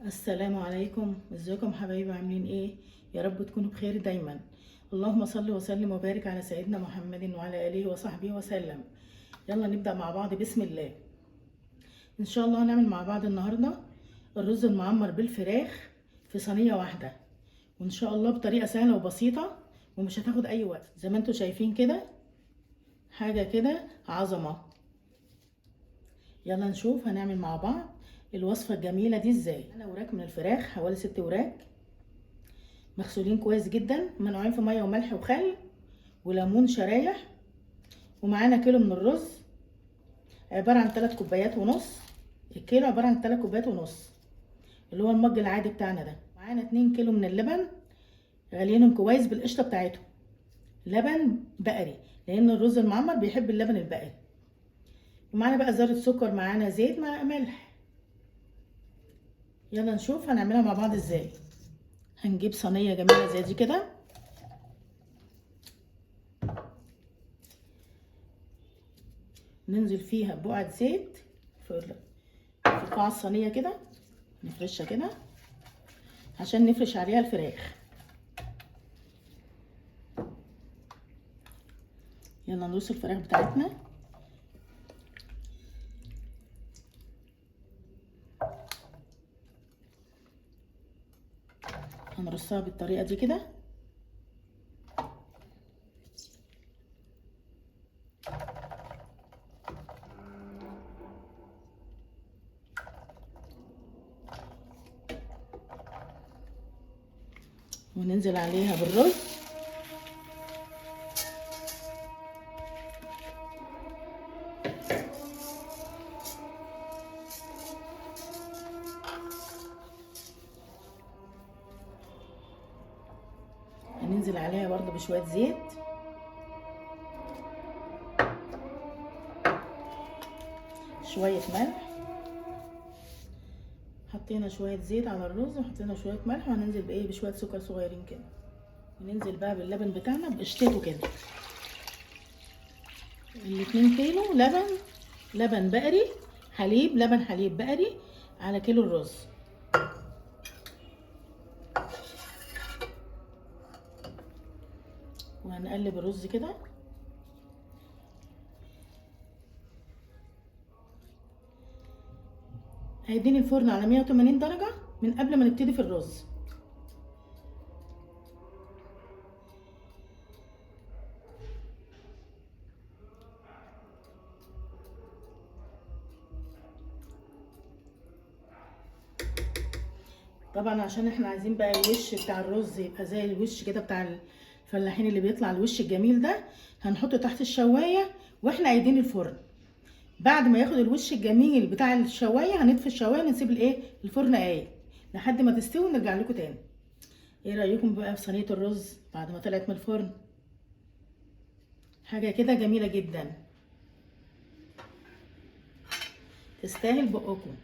السلام عليكم، ازيكم حبايبي؟ عاملين ايه؟ يا رب تكونوا بخير دايما. اللهم صل وسلم وبارك على سيدنا محمد وعلى اله وصحبه وسلم. يلا نبدأ مع بعض بسم الله. ان شاء الله هنعمل مع بعض النهارده الرز المعمر بالفراخ في صينية واحدة، وان شاء الله بطريقة سهلة وبسيطة ومش هتاخد اي وقت. زي ما انتم شايفين كده، حاجة كده عظمة. يلا نشوف هنعمل مع بعض الوصفة الجميلة دي ازاي. انا وراك من الفراخ حوالي 6 وراك مغسولين كويس جدا، منقوعين في مية وملح وخل وليمون شرايح، ومعانا كيلو من الرز عبارة عن 3 كوبايات ونص. الكيلو عبارة عن 3 كوبايات ونص اللي هو المج العادي بتاعنا ده. معانا 2 كيلو من اللبن غاليينهم كويس بالقشطة بتاعتهم، لبن بقري لان الرز المعمر بيحب اللبن البقري. ومعانا بقى ذرة سكر، معانا زيت، مع ملح. يلا نشوف هنعملها مع بعض ازاي. هنجيب صينية جميلة زي دي كده، ننزل فيها بقعة زيت في قاع الصينية كده، نفرشها كده عشان نفرش عليها الفراخ. يلا نرص الفراخ بتاعتنا. هنرصها بالطريقة دي كده. وننزل عليها بالرز. هننزل عليها برضو بشوية زيت. شوية ملح. حطينا شوية زيت على الرز وحطينا شوية ملح، وهننزل بايه؟ بشوية سكر صغيرين كده. وننزل بقى باللبن بتاعنا بقشطته كده. 2 كيلو لبن، لبن بقري حليب، لبن حليب بقري على كيلو الرز. وهنقلب الرز كده. هيديني الفرن على 180 درجة من قبل ما نبتدي في الرز. طبعا عشان احنا عايزين بقى الوش بتاع الرز يبقى زي الوش كده بتاع الفلاحين اللي بيطلع الوش الجميل ده، هنحطه تحت الشواية واحنا قايدين الفرن. بعد ما ياخد الوش الجميل بتاع الشوايه هنطفي الشوايه ونسيب الايه الفرن قايد لحد ما تستوي ونرجع لكم تاني. ايه رايكم بقى في صينية الرز بعد ما طلعت من الفرن؟ حاجة كده جميلة جدا، تستاهل بقكم.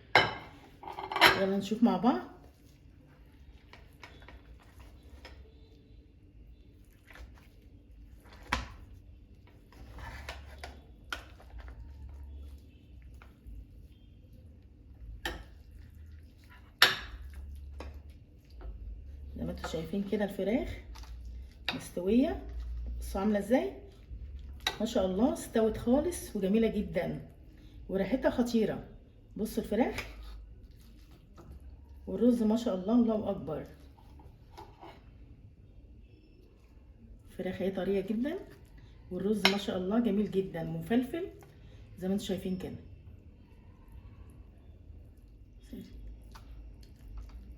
يلا نشوف مع بعض. زي ما انتوا شايفين كده الفراخ مستوية، بصوا عامله ازاي، ما شاء الله استوت خالص وجميلة جدا وريحتها خطيرة. بصوا الفراخ والرز ما شاء الله، الله اكبر. الفراخ اهي طرية جدا والرز ما شاء الله جميل جدا مفلفل زي ما انتوا شايفين كده.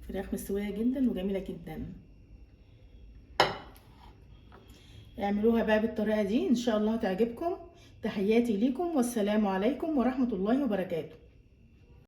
فراخ مستوية جدا وجميلة جدا. اعملوها بقى بالطريقة دي ان شاء الله هتعجبكم. تحياتي ليكم والسلام عليكم ورحمة الله وبركاته.